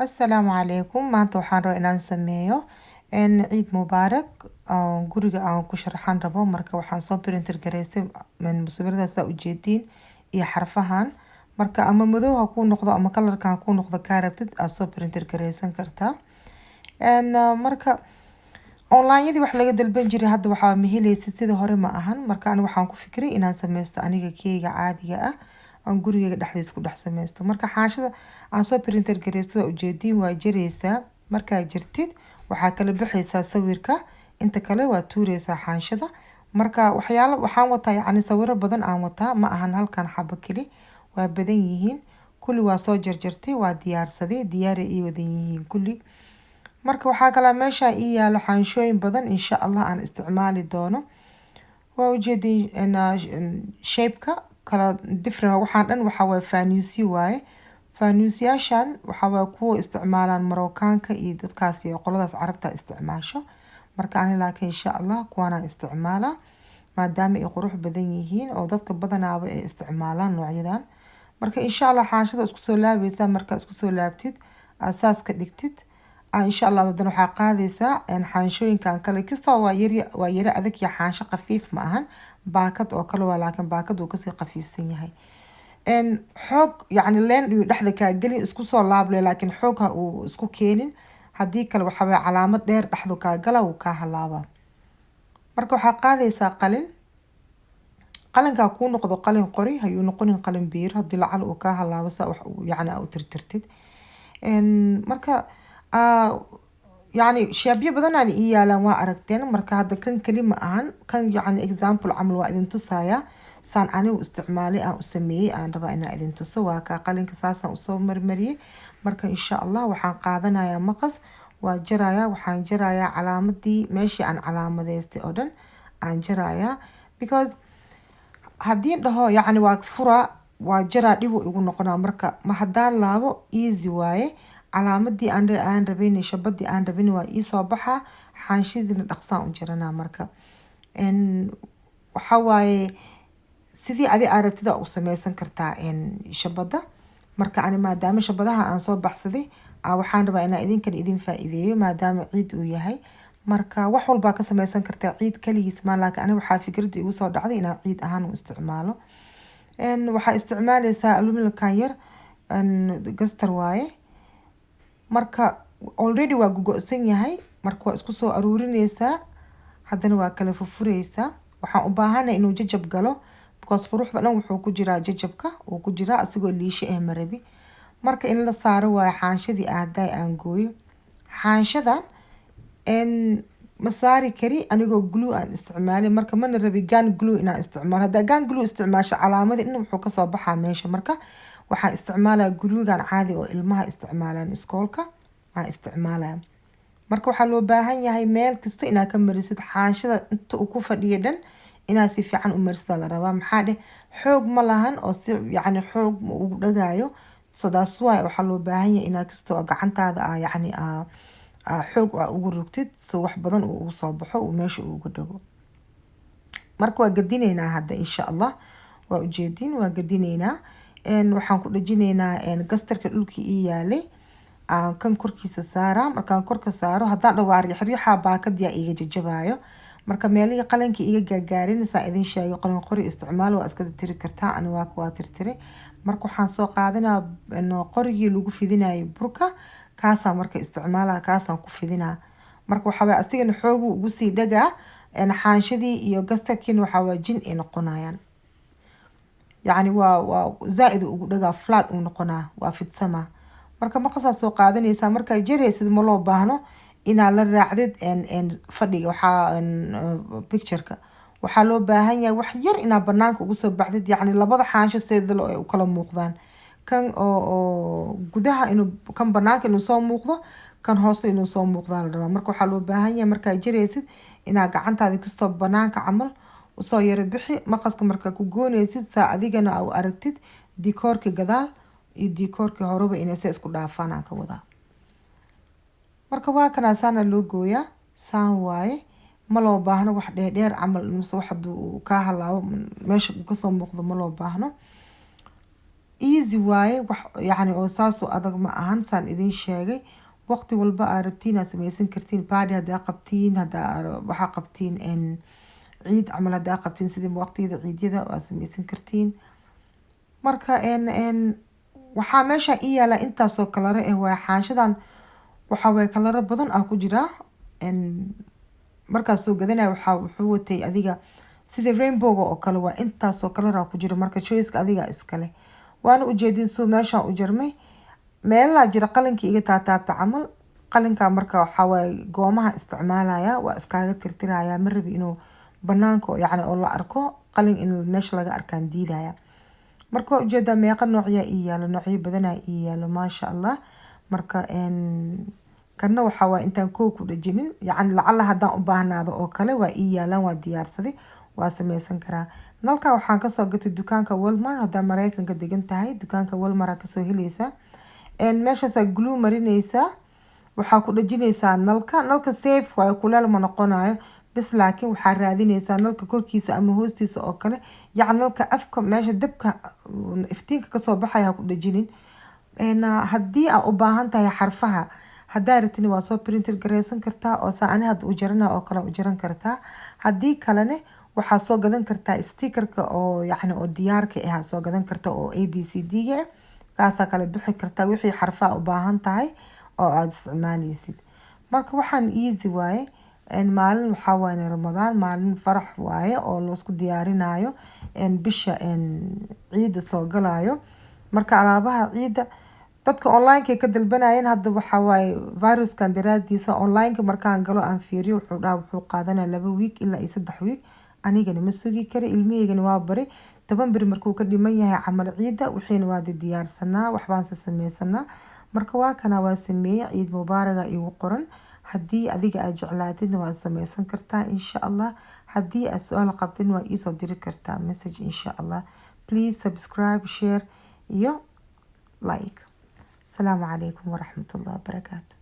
Asalaamu calaykum. Maanta waxaan rabaa inaan sameeyo ciid mubaarak oo guriga aan ku sharaxan rabo. Marka waxaan soo printer gareystay sawirada saa ujeediin iyo xarfahan. Marka ama madow ha kuu noqdo ama colorka ha kuu noqdo kaa rabtid aad soo printer gareysan kartaa. Marka online-yadii wax laga dalban jiray hadda waxaa ma heleysid, sida hore ma ahan. Marka ani waxaan ku fikiray inaan sameysto aniga keega caadiga ah, aan gurigeyga dhexdiisa ku dhex sameysto. Marka xaanshada aan soo printer gareystay waa ujeediin, waa jareysaa. Markaa jirtid waxaa kala baxaysaa sawirka, inta kale waa tuureysaa xaanshada. Marka waxyaalo waxaan wataa, yacni sawiro badan aan wataa, ma ahan halkan xabo keli, waa badan yihiin. Kulli waa soo jarjartay, waa diyaarsaday, diyaaray ii wadan yihiin kulli. Marka waxaa kalaa meesha ii yaalo xaanshooyin badan, insha Allah aan isticmaali doono. Waa ujeedin shape-ka kala different. Waxaan dhan waxaa waaye faanuusyo waaye. Faanuusyaashan waxaa waaye kuwa isticmaalaan Marookaanka iyo dadkaas iyo qoladaas Carabta isticmaasho. Marka ani laakiin insha Allah kuwaanaan isticmaalaa, maadaama ay qurux badan yihiin oo dadka badanaaba ay isticmaalaan noocyadan. Marka insha Allah xaanshada isku soo laabaysaa. Marka isku soo laabtid, aad saas ka dhigtid, insha Allah haddana waxaa qaadaysaa xaanshooyinkan kale. Kastoo waa yar, waa yara adag iyo xaansho khafiif ma ahan, baakad oo kale waa, laakiin baakad uu kasii khafiifsan yahay. Xoog yacni leen iyuu dhexda kaa gelin, isku soo laable, laakiin xoog ha uu isku keenin. Haddii kale waxaa waye calaamad dheer dhexdu kaa gala, wuu kaa halaabaa. Marka waxaa qaadaysaa qalin. Qalinkaa kuu noqdo qalin qori, hayuu noqonin qalin biir. Haddii lacal uu kaa halaabo, saa wax yacni aa u tirtirtid. Marka yacni shapeyo badan aan ii yaalaan, waa aragteen. Marka hadda kan keli ma ahan kan, yacni example camal waa idin tusayaa saan anigu isticmaalay, aan u sameeyey, aan rabaa inaan idin tuso. Waa kaa qalinka, saasaan usoo marmariyey. Marka insha Allah waxaan qaadanayaa maqas, waa jarayaa. Waxaan jarayaa calaamadii meeshii aan calaamadeystay oo dhan aan jarayaa, because haddii dhaho yacni waa fura, waa jaraa, dhibu igu noqonaa. Marka ma haddaan laabo, easy waaye. Calaamadii aan rabayn, shabadii aan rabin waa iisoo baxaa, xaanshadiina dhaqsaan u jaranaa. Marka waxaa waaye sidii adi aa rabtida u sameysan kartaa shabada. Marka ani maadaama shabadaha aan soo baxsaday, waxaan rabaa inaan idinkan idin faa-iideeyo, maadaama ciid uu yahay. Marka wax walbaa ka sameysan kartaa, ciid kaligiis maa, laakiin ani waxaa fikradda igu soo dhacday inaan ciid ahaan u isticmaalo. Waxaa isticmaaleysaa aluminumkan yar, gastar waaye. Marka already waa gogo-san yahay. Marka waa isku soo aruurineysaa, haddana waa kala furfureysaa. Waxaan u baahanay inuu jajab galo, because quruxda dhan wuxuu ku jiraa jajabka uu ku jiraa, asigoo liisho eh marabi. Marka in la saaro waayo xaanshadii ahdaay aan gooyo. Xaanshadan ma saari kari anigoo glue aan isticmaalin. Marka mana rabi gun glue inaan isticmaalo. Haddaa gun glue isticmaasho, calaamadii dhan wuxuu kasoo baxaa meesha. Marka waxaan isticmaalaya gluegan caadi oo ilmaha isticmaalaan iskoolka aan isticmaalaya. Marka waxaa loo baahan yahay meel kasta inaad ka marisid xaanshada, inta uu ku fadhiyo dhan inaad si fiican u marisid la rabaa. Maxaa dheh, xoog ma lahan oo si yacni xoog ma ugu dhagaayo. So that's why waxaa loo baahan yahay inaad kastoo gacantaada aa yacni aa xoog aa ugu rogtid, so wax badan uu ugu soo baxo, uu meesha uga dhago. Marka waa gadineynaa hadda insha Allah. Waa ujeedin, waa gadineynaa. Waxaan ku dhajinaynaa gastarka dhulkii ii yaalay, aan kan korkiisa saaraa. Markaan korka saaro, haddaan dhawaa riixriixaa, baakadiyaa iiga jajabaayo. Marka meelihii qalinkii iga gaagaarin, saa idin sheegay, qalin qori isticmaal, waa iska tirtiri kartaa. Ani waa tirtiray. Marka waxaan soo qaadanaa qorigii lagu fidinayay burka, kaasaan marka isticmaalaa, kaasaan ku fidinaa. Marka waxaa waye asigana xoogu ugu sii dhagaa xaanshadii iyo gastarkiina, waxaa waye jin ay noqonayaan. Yacni waa zaa-id ugu dhagaa, flat uu noqonaa, waa fidsama. Marka maqasaa soo qaadanaysaa. Markaa jaraysid, ma loo baahno inaad la raacdid fadhiga. Waxaa pictureka waxaa loo baahan yahay wax yar inaad banaanka ugu soo baxdid, yacni labada xaansho sida ay u kala muuqdaan, kan oo gudaha inuu, kan banaanka inuu soo muuqdo, kan hoose inuu soo muuqdaa la rabaa. Marka waxaa loo baahan yahay markaa jaraysid inaad gacantaada kastoo banaanka camal usoo yaro bixi maqaska markaa ku goonaysid, saa adigana u aragtid dikoorka gadaal iyo dikoorka horeba inay se isku dhaafaan aan ka wadaa. Marka waa kanaa, saana loo gooyaa, saan waaye. Ma loo baahno wax dheerdheer camal, mise wax haduu kaa halaabo meesha uu kasoo muuqdo, ma loo baahno. Easy waaye, wax yacni oo saas u adag ma ahan. Saan idin sheegay, waqti walba aa rabtiin aad sameysan kartiin. Party haddaa qabtiin, haddaa waxaa qabtiin ciid camal haddaa qabtiin, sidii waqtiyada ciidyada waa sameysan kartiin. Marka waxaa meesha ii yaala intaasoo kalare ah. Waa xaanshadan, waxaa waye kalaro badan aa ku jira. Markaas soo gadanaya waxaa wuxuu watay adiga sida rainbowga oo kale, waa intaasoo kalara ku jira. Marka choiceka adiga iskale. Waana ujeedin suu meeshaan u jarmay. Meelaa jira qalinkii iga taataabta camal qalinka. Marka waxaa waaye goomaha isticmaalaya, waa iskaaga tirtiraya. Ma rabi inuu banaanka, yacni, oo la arko qalin in meesha laga arkaan diidaya. Marka waa ujeedaa meeqa noocyaa ii yaalo, noocyo badanaa ii yaalo, maasha Allah. Marka kana waxaa waaye intaan koo ku dhajinin, yacni lacala haddaan u baahnaado oo kale, waa ii yaalaan, waa diyaarsaday, waa sameysan karaa. Nalka waxaan kasoo gatay dukaanka Walmart. Haddaa Mareykanka degan tahay, dukaanka Walmart aa kasoo heleysaa. Meeshaasaa glue marineysaa, waxaa ku dhajineysaa nalka. Nalka safe waayo, kuleel ma noqonayo bis, laakiin waxaa raadineysaa nalka korkiisa ama hoostiisa oo kale, yacni nalka afka, meesha dabka iftiinka kasoo baxaya ha ku dhajinin. Haddii aa u baahan tahay xarfaha, haddaa rabtin waa soo printer gareysan kartaa, oo saa ani hadda u jarana oo kale u jaran kartaa. Haddii kalene waxaa soo gadan kartaa stickerka oo yacni oo diyaarka ah soo gadan karta, oo ABCD ga ah. Kaasaa kala bixi kartaa wixii xarfaha u baahan tahay oo aada isticmaaleysid. Marka waxaan easy waaye. Maalin waxaa waaye Ramadaan, maalin farax waaye oo laisku diyaarinayo bisha ciida soo galayo. Marka alaabaha ciida dadka online-ka ka dalbanayeen, hadda waxaa waaye viruskan daraadiisa, online-ka markaan galo aan fiiriyo, wuxuu dhaha wuxuu qaadanaya 2 week ilaa iyo 3 week. Anigana ma sugi kari, ilmahaygana waa bari 10 beri markuu ka dhiman yahay camal ciida, wixiina waa diyaarsanaa, waxbaan se sameysanaa. Marka waa kana, waa sameeyey, ciid mubaaraga igu qoran. Haddii adiga aad jeclaatidna waad sameysan kartaa, insha Allah. Haddii aad su-aal qabtin, waa iisoo diri kartaa message, insha Allah. Please subscribe, share iyo like. Asalaamu calaykum waraxmatullahi wabarakaatu.